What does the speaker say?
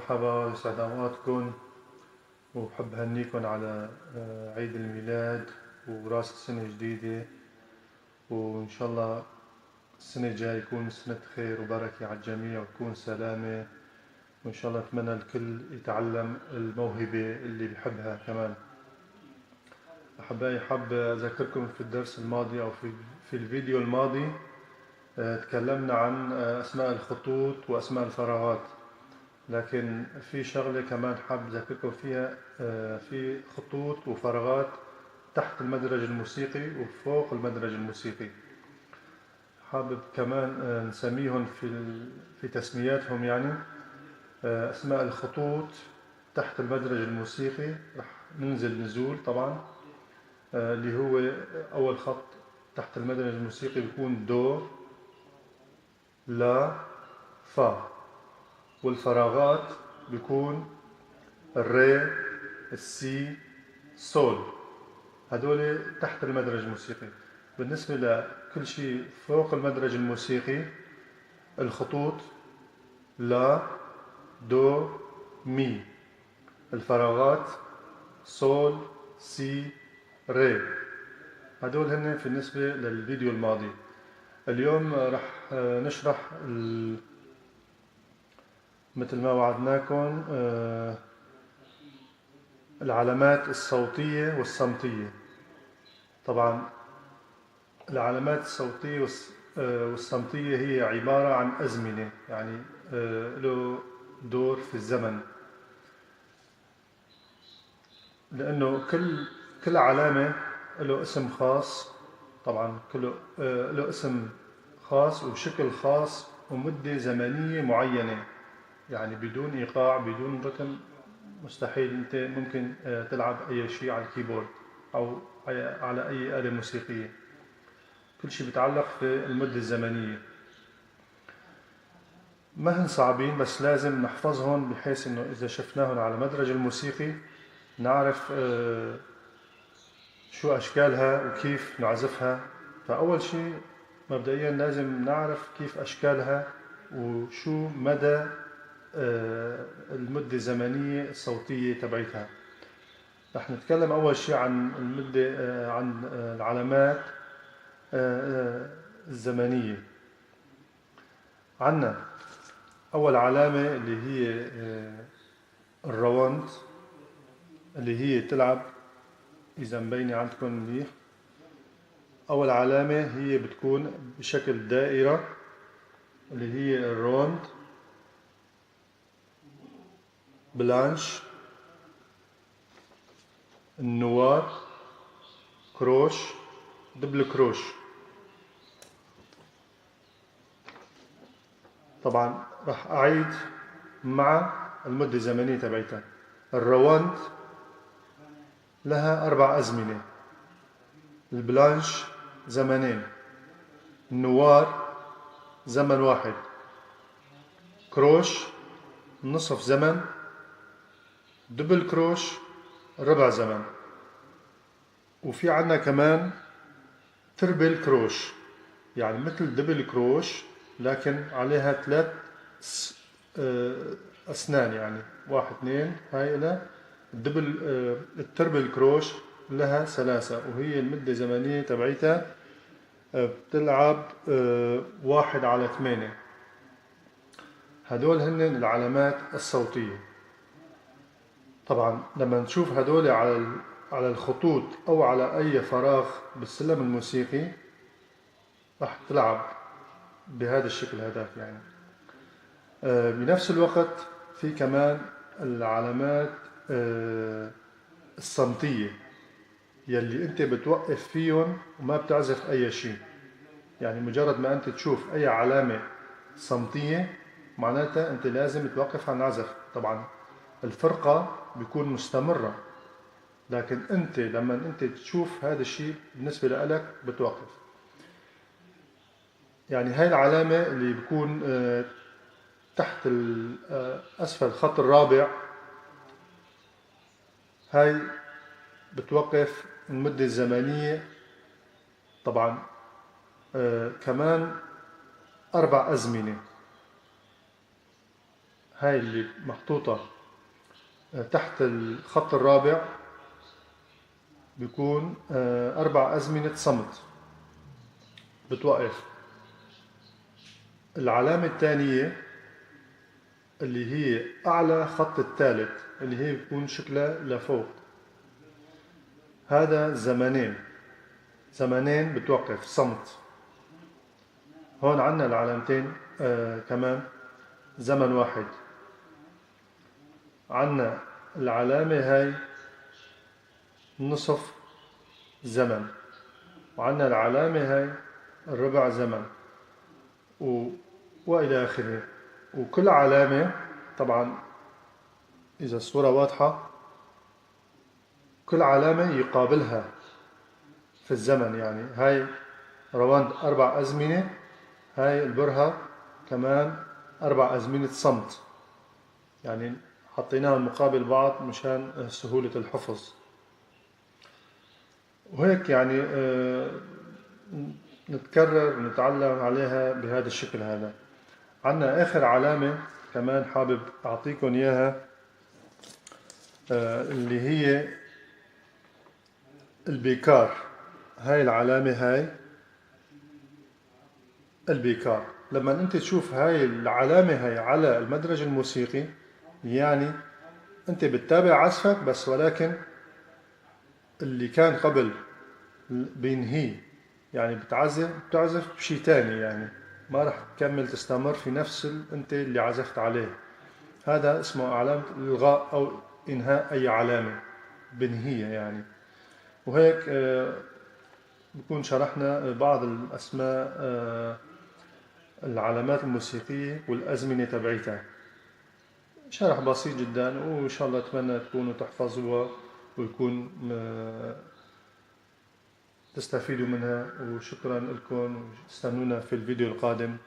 مرحبا، يسعد أوقاتكم، وبحب هنيكم على عيد الميلاد وراس السنة الجديدة، وإن شاء الله السنة الجاية يكون سنة خير وبركة على الجميع وتكون سلامة، وإن شاء الله أتمنى الكل يتعلم الموهبة اللي بحبها. كمان أحبائي، حاب أذكركم في الدرس الماضي أو في الفيديو الماضي تكلمنا عن أسماء الخطوط وأسماء الفراغات، لكن في شغلة كمان حاب أذكركم فيها. في خطوط وفراغات تحت المدرج الموسيقي وفوق المدرج الموسيقي، حابب كمان نسميهم في تسمياتهم. يعني أسماء الخطوط تحت المدرج الموسيقي رح ننزل نزول طبعا، اللي هو أول خط تحت المدرج الموسيقي بيكون دو لا فا، والفراغات بيكون الري السي سول، هدول تحت المدرج الموسيقي. بالنسبة لكل شيء فوق المدرج الموسيقي، الخطوط لا دو مي، الفراغات سول سي ري. هدول هن بالنسبة للفيديو الماضي. اليوم رح نشرح مثل ما وعدناكم العلامات الصوتية والصمتية. طبعا العلامات الصوتية والصمتية هي عبارة عن أزمنة، يعني له دور في الزمن، لأنه كل علامة له اسم خاص، طبعا كله له اسم خاص وشكل خاص ومدة زمنية معينة، يعني بدون إيقاع بدون رتم مستحيل أنت ممكن تلعب أي شيء على الكيبورد أو على أي آلة موسيقية. كل شيء بيتعلق في المدة الزمنية. ما هن صعبين، بس لازم نحفظهم بحيث إنه إذا شفناهم على مدرج الموسيقي نعرف شو أشكالها وكيف نعزفها. فأول شيء مبدئيا لازم نعرف كيف أشكالها وشو مدى المدة الزمنية الصوتية تبعتها. رح نتكلم أول شيء عن المدة، عن العلامات الزمنية. عنا أول علامة اللي هي الرواند، اللي هي تلعب إذا مبينة عندكم منيح. أول علامة هي بتكون بشكل دائرة اللي هي ال ronde، blanche، ال noire، croche، double croche. طبعا راح أعيد مع المدة الزمنية تبعتها. ال ronde لها 4 أزمنة، ال blanche زمنين، ال noire زمن واحد، croche نصف زمن، double croche ربع زمن، وفي عنا كمان triple croche، يعني مثل double croche لكن عليها 3 أسنان، يعني 1 2، هاي لها ال double. ال triple croche لها 3، وهي المدة الزمنية تبعتها بتلعب 1/8. هدول هن العلامات الصوتية. طبعا لما نشوف هدول على الخطوط أو على أي فراغ بالسلم الموسيقي راح تلعب بهذا الشكل هذاك. يعني بنفس الوقت في كمان العلامات الصمتية يلي انت بتوقف فيهم وما بتعزف اي شيء. يعني مجرد ما انت تشوف اي علامة صمتية معناتها انت لازم توقف عن العزف. طبعا الفرقة بيكون مستمرة، لكن انت لما انت تشوف هذا الشيء بالنسبة لك بتوقف. يعني هاي العلامة اللي بيكون تحت اسفل الخط الرابع، هاي بتوقف المدة الزمنية. طبعا كمان 4 أزمنة. هاي اللي محطوطة تحت الخط الرابع بيكون 4 أزمنة صمت بتوقف. العلامة الثانية اللي هي أعلى خط الثالث اللي هي بيكون شكلها لفوق، هذا زمنين، زمنين بتوقف صمت. هون عنا العلامتين كمان زمن واحد. عنا العلامة هاي نصف زمن، وعنا العلامة هاي الربع زمن، وإلى آخره. وكل علامة طبعا إذا الصورة واضحة كل علامة يقابلها في الزمن، يعني هاي رواند 4 أزمنة، هاي البرهة كمان 4 أزمنة صمت، يعني حطيناها مقابل بعض مشان سهولة الحفظ. وهيك يعني نتكرر ونتعلم عليها بهذا الشكل هذا. عنا آخر علامة كمان حابب أعطيكم إياها، اللي هي البيكار. هاي العلامة هاي البيكار، لما أنت تشوف هاي العلامة هاي على المدرج الموسيقي يعني أنت بتتابع عزفك بس، ولكن اللي كان قبل بينهيه، يعني بتعزف بشي تاني، يعني ما راح تكمل تستمر في نفس أنت اللي عزفت عليه. هذا اسمه علامة إلغاء أو إنهاء أي علامة، بنهية يعني. وهيك بكون شرحنا بعض الأسماء، العلامات الموسيقية والأزمنة تبعيتها. شرح بسيط جدا، وإن شاء الله أتمنى تكونوا تحفظوها ويكون تستفيدوا منها. وشكرا لكم، واستنونا في الفيديو القادم.